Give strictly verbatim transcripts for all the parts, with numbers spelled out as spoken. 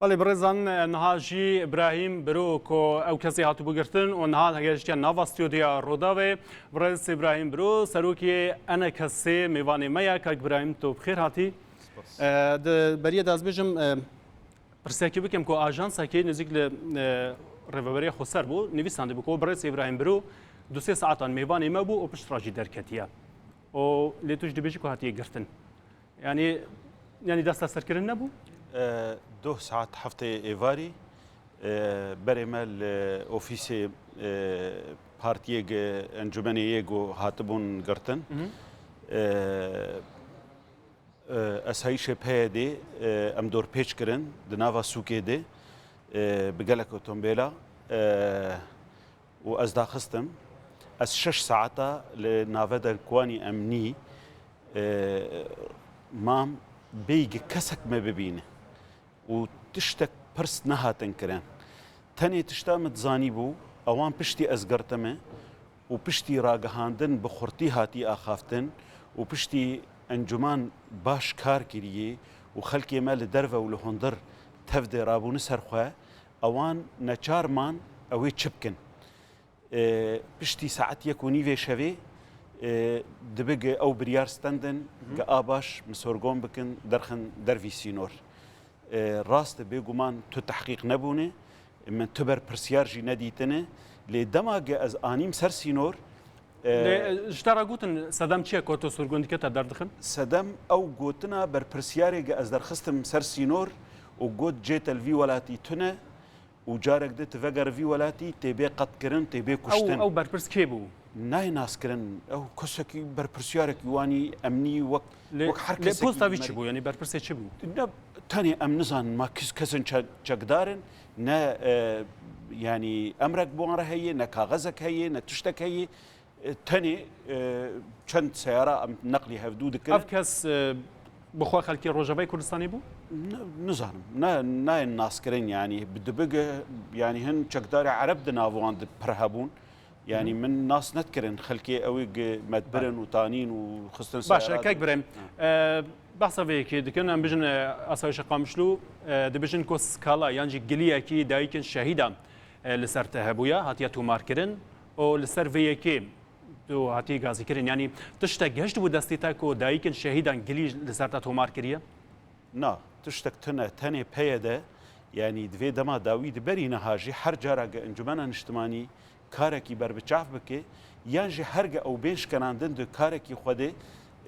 Belê birêzan, niha jî Îbrahîm Biro ku ew kesê hatibû girtin û niha hegehiştiye nava stûdyoya Rûdawê. Birêz Îbrahîm Biro, serokê E N K S'ê mêvanê me ye. Kak Îbrahîm, tu bi xêr hatî. Spas. E, di beriyê de ez bêjim, e, pirsekî bikim ku ajansekê nêzîk li, e, Rêveberiya Xweser bû, nivîsandibû ku birêz Îbrahîm Biro du sê saetan mêvanê me bû û piştre jî derketiye. Û lê tu jî dibêjî ku hatiye girtin. Yanî, yanî desteserkirin nebû? E, doh saet heftê êvarî, e, berê me li ofîsê, e, partiyê ge-, encûmenê yê ku hatibûn girtin. Mhm. E, e, esayîşê P Y D'ê, e, em dorpêç kirin di nava sûkê de, e, bi gelek otomobêla, e, û ez daxistim. Ez şeş saeta li naveda kowanî emnî, e, mam bêyî kesek me bibîne û tiştek pirs nehatin kirin. Tenê tişta min dizanîbû, ewan piştî ez girtime û piştî ragihandin bi xurtî hatî axaftin û piştî encûman baş kar kiriyê û xelkê me li derve û li hundir tev de rabûne ser xwe, ewan neçar man ew ê çi bikin. E, piştî saet yek û nîvê şevê, e, dibe ge ew biryar stendin, Mhm. ge a baş misorgon bikin, derxin dervî sînor. E, rast e, bêguman tu tehqîq nebûne, min tu berpirsiyar jî nedîtine, lê dema ge ez anîm ser sînor, e, Lê, e, ji te re gotin, sedem çi ye ku tu sorgon dike te derdixin? Sedem ew gotina berpirsiyarê ge ez derxistim ser sînor û got, cê te li vî welatî tune, û carek di tu vegerî vî welatî tê bê qetkirin, tê bê Ew, kuştin. Ew berpirs kê bû? Nayê naskirin. Ew kesekî berpirsiyarek wanî emnî wek, Lê, wek her lê kesekî posta vî çi bû? Yanî berpirsê çi bû? Ne, tenê em nizanin ma kes, kesin çe-, çekdar in, ne, e, yanî emrek bi wan re heye, ne kaxezek heye, ne tiştek heye. E, tenê, e, çend seyara em neqlî hevdû dikirin. Ev kes, e, bi xwe xelkê Rojavayê Kurdistanê bû? Ne, nizanim. Ne, nayên naskirin, yanî bi dibige, yanî hin çekdarê Ereb di nav wan de pir hebûn. Yanî Hı hı. min nas nedikirin. Xelkê ew ê gi me dibirin Belê. û tanîn û xistin Baş e, seyara kek de. Birem. Ha. E, behsa vê yekê dikin, em bijin, e, asayişa Qamişlo, e, dibijin ku skala yan jî giliyekî dayikên şehîdan, e, li ser te hebûye, hatiye tomarkirin û li ser vê yekê tu hatiye gazîkirin. Yanî tiştek gehiştibû destê te ku dayikên şehîdan gilî li ser te tomar kiriye? Na, tiştek tune, tenê P Y D, yanî di vê dema dawî di berî niha jî her cara ge Encûmena Niştimanî karekî berbiçav bike, yan jî her ge ew bên şkenandin di karekî xwe de,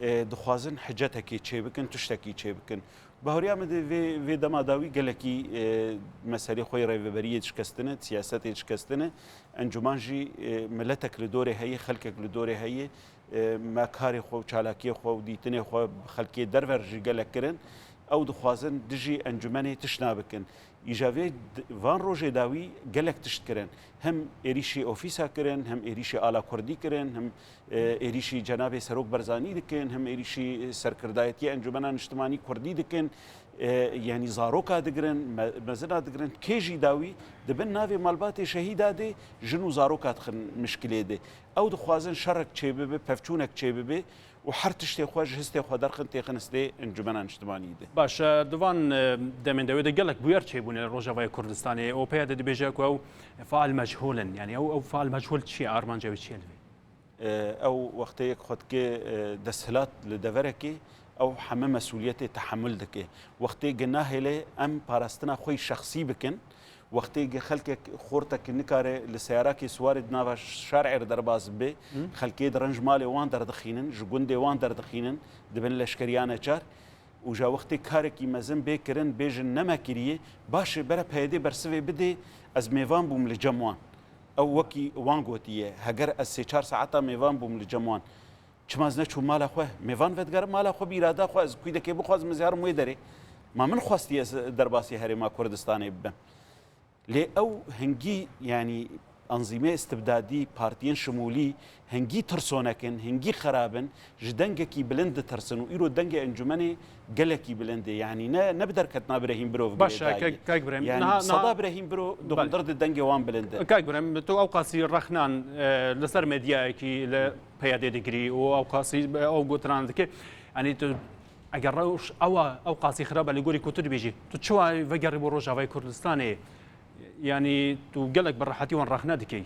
e, dixwazin hicetekê çêbikin, tiştekî çêbikin. Bahuriya min de vê, vê dema dawî gelekî, e, meselê xwe yê rêveberiyê dişkestine, siyasetê dişkestine. Encûman jî, e, miletek li dorê heye, xelkek li dorê heye. E, me karê xwe û çalakiyê xwe û dîtinê xwe bi xelkê derve re jî gelek kirin. Ew dixwazin dijî encûmenê tişt nabikin. Îja vê d-, van rojê dawî gelek tişt kirin. Hem êrîşî ofîsa kirin, hem êrîşî ala kurdî kirin, hem, e, êrîşî cenabê Serok Barzanî dikin, hem êrîşî serkirdayetiya Encûmena Niştimanî Kurdî dikin. E, yanî zaroka digirin, me-, mezina digirin. Kê jî dawî di bin navê malbatê şehîda de jin û zaroka dixin mişkilê de. Ew dixwazin şerek çêbibe, pevçûnek çêbibe û her tiştê xwe ji histê xwe derxin têxin histê Encûmena Niştimanî de. Baş e, di van, e, demên de wê de gelek bûyer çêbûne li Rojavayê Kurdistanê û P Y D dibêje ku ew faal mechûl in. Yanî ew, ew faal mechûl çi ye? Armanca wê çi ye li vê? E, ew wextê yek xwe dike, e, desthilat li deverekê, ew heme mesûliyetê tehemul dike. Wextê ge nahêle em parastina xwe yî şexsî bikin, wextê ge xelkek xortek nikare li seyarakê siwarê di nava şarê re derbas bibe, Hı. xelkê di renc malê wan derdixînin, ji gundê wan derdixînin, dibin leşkeriya neçar. Û ja wextê karekî mezin bê kirin, bêjin ne me kiriye, baş e, bere P Y D bersivê bidê, ez mêvan bûm li cem wan. Ew wekî wan gotiye, heger ez sê çar saeta mêvan bûm li cem wan, çima ez neçûm mala xwe? Mêvan vedigerim mala xwe, bi îrada xwe, ez kûdekê bixwazim, ez herim wê derê. Ma min xwestiye ez derbasî Herêma Kurdistanê bibim. Lê ew hingî, yanî anzîmê istibdadî, partiyên şimûlî hingî tirsonek in, hingî xerab in, ji dengekî bilind ditirsin û îro dengê encûmenê gelekî bilind e. Yanî ne, ne bi derketina Birehîm Biro Baş e, vegirê dayê. Kak, Kak Birem. Yanî Niha, niha sada Birehîm Biro di Belê. hundir de dengê wan bilind e. Kak Birem, tu ew qasî rexnan, e, li ser medyayekî li P Y D digirî û ew qasî, e, ew gotinan dike. Yanî tu Eger rewş ew a, ew qasî xirab e li gorî ku tu dibêjî, tu çawa vegerî bo Rojavayê Kurdistanê? Yanî tu gelek bi rehetî wan rexne dikey.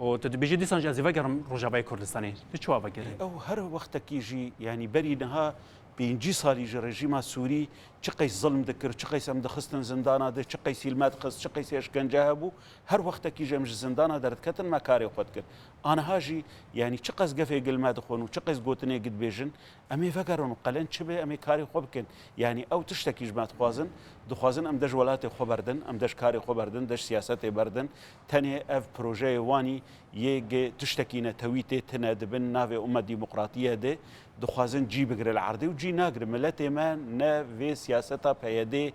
Û tu dibêjî dîsan jî ez ê vegerim Rojavayê Kurdistanê. Tu çawa vegerî? Ew her wextekî jî, yanî berî niha pêncî salî ji rejîma Sûrî çi qeys zilm dikir, çi qeys em dixistin zindana de, çi qeys hîlme dixist, çi qeys eşkence hebû, her wextekî jî em ji zindana derdiketin me karê xwe dikir. Aniha jî, yanî çi qas gefê gil me dixwin û çi qas gotinê gid bêjin, em ê vegerin û qelen çi be, em ê karê xwe bikin. Yanî ew tiştekî ji me dixwazin, dixwazin em de ji welatê xwe berdin, em de ji karê xwe berdin, de ji siyasetê berdin. Tenê ev projeyê wanî yê gi tiştekî netewî tê tine dibin navê ummet demokratiye de, dixwazin cî bigire li erdê û cî nagire. Miletê me ne vê siyaseta P Y D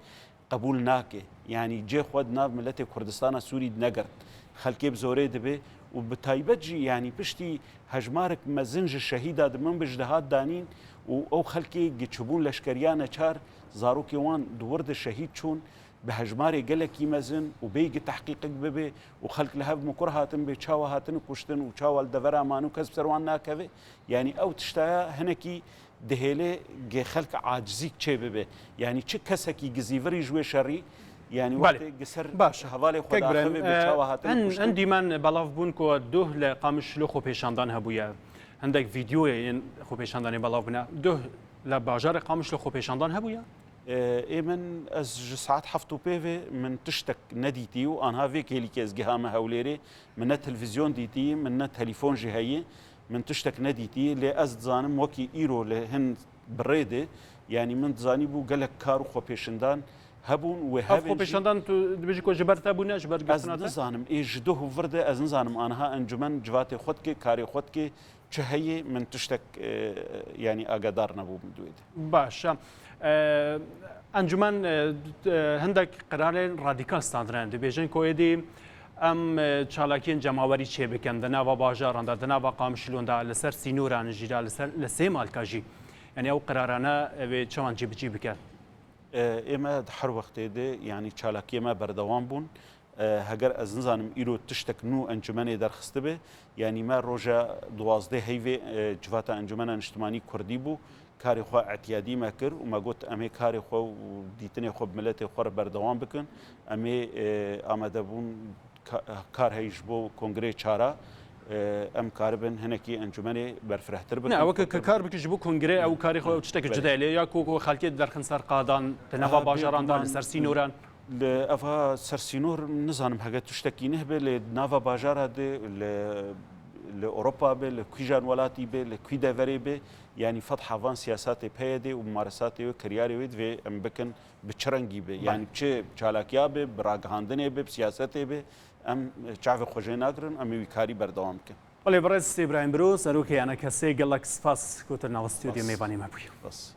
qebûl nake. Yanî cê xwe di nav miletê Kurdistana Sûrî de negirt. Xelkê bi zorê dibe û bi taybet jî, yanî piştî hejmarek mezin ji şehîda di min bi ji dihat danîn û ew xelkê gi çûbûn leşkeriya neçar, zarokê wan di wir de şehîd çûn, bi hejmarê gelekî mezin û bêyî gi tehqîqek bibe û xelk li hev mikur hatin bê çawa hatine kuştin û çawa li devera man û kes bi ser wan nakeve. Yanî ew tiştaya hinekî dihêle gi xelk acizîk çê bibe. Yanî çi kesekî gizîvirî ji wê şerî, yanî Belê. Wextê gi ser Baş. Hevalê xwe Kek Birem, daxivê bê e, çawa hatine en, kuştin. En dîmen belav bûn ku duh li Qamişlo xwepêşandan hebûye. Hindek vîdyoyê yên xwepêşandanê belav bûne. Duh li bajarê Qamişlo xwepêşandan hebûye? E, ê min, ez ji saet heft û pê ve min tiştek nedîtî û anha vê kêlîkê ez gihame Hewlêrê. Min ne televîzyon dîtî, min ne telefon jî heye. Min tiştek nedîtî, lê ez dizanim wekî îro li hin bi rê de, yanî min dizanîbû gelek kar û xwepêşindan hebûn wê Ev hevên jî xwepêşandan tu dibêjî ku ji ber te bûne, ji ber Ez girtina te? Nizanim, ê ji duh û vir de ez nizanim aniha encûmen civatê xwe dike, karê xwe dike, çi heye, min tiştek, e, yanî agedar nebûm di wê de. Baş e. E, encûmen, e, e, hindek qirarên radîkal standine, dibêjin ku êdî em, e, çalakiyên cemawerî çêbikin di nava bajaran de, di nava Qamişlon de, li ser sînoran jî de, li ser, li Sêmalka jî. Yanî ew qirarane, e, wê çawan cîbicî bike? E, ê me di her wextê de, yanî çalakiyê me berdewam bûn. E, heger ez nizanim îro tiştek nû encûmenê derxistibe, yanî me roja duwazdeh heyvê, e, civata Encûmena Niştimanî Kurdî bû, karê xwe etiyadî me kir û me got, em ê karê xwe û dîtinê xwe bi miletê xwe re berdewam bikin. Em ê, e, amadebûn ka-, kar heyî ji bo kongreyê çara, e, em karibin hinekî encûmenê berfirehtir bikin. Ne, ew ke kar bikin ji bo kongreyê, ew karê xwe, ew tiştekî Belê. Cuda ye. Lê ya ku, ku xelkê derxin ser qadan, di nava Ha, bajaran de, bê-, li ser sînoran. Li eva ser sînor nizanim hege tiştekî neh be, lê nava bajara de, li, li Ewropa be, li kîjan welatî be, li kî deverê be, yanî fetha van siyasatê P Y D û mumaresatê wê, kiryarê wê divê em bikin bi çi rengî be. Belê. Yanî bi çi çalakiya be, bi ragihandinê be, bi siyasetê be, em çavê xwe jê nagirin, em ê wî karî berdewam bikin. Belê, birêz Îbrahîm Biro, serokê E N K S'ê, gelek spas ku tu nav stûdyo Spas. Mêvanê me bûyî. Spas.